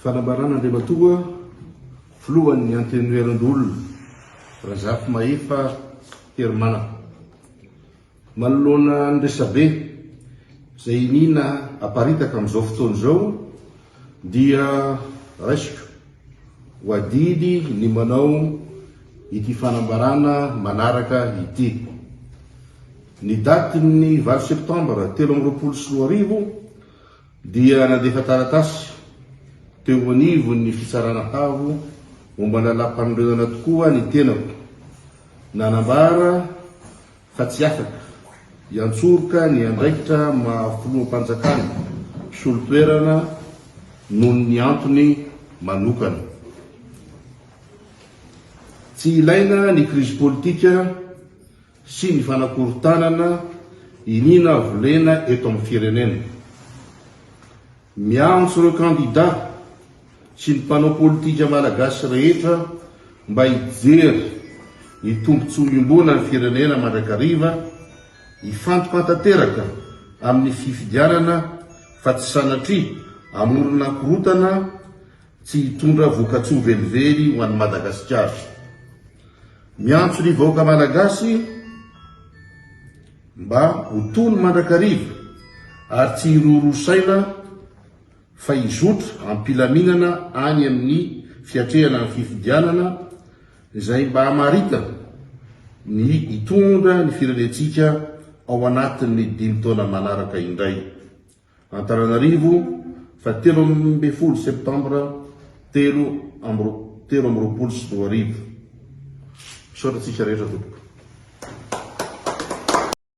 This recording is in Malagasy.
Fanambarana Andriamatoa Filohan'ny Antenimierandoholona Razafimahefa Herimanana. Manoloana ny resabe izay iniana aparitaka amin'izao fotoana izao dia raisiko ho adidy ny manao ity fanambarana manaraka ity. Ny datin'ny valo septambra 2023 dia nandefa taratasy teo anivon'ny Fitsarana Avo momba ny Lalàmpanorenana tokoa ny tenako, nanambara fa tsy afaka hiantsoroka ny andraikitra maha filoham-panjakana mpisolo toerana noho ny antony manokana. Tsy ilaina ny krizy politika sy ny fanakorontanana iniana volena eto amin'ny firenena. Miantso ireo kandida sy ny mpanao politika malagasy rehetra mba hijery ny tombontsoa iombonan'ny firenena mandrakariva, hifantoka tanteraka amin'ny fifidianana fa tsy sanatria hamorona korontana tsy hitondra vokatsoa velively ho an'i Madagasikara. Miantso ny vahoaka malagasy mba ho tony mandrakariva ary tsy hiroroa saina fa hizotra am-pilaminana any amin'ny fiatrehana ny fifidianana izay mba hamaritana ny hitondra ny firenentsika ao anatin'ny dimy taona manaraka indray. Antananarivo, faha 13 septambra 2023. Misaotra antsika rehetra tompoko.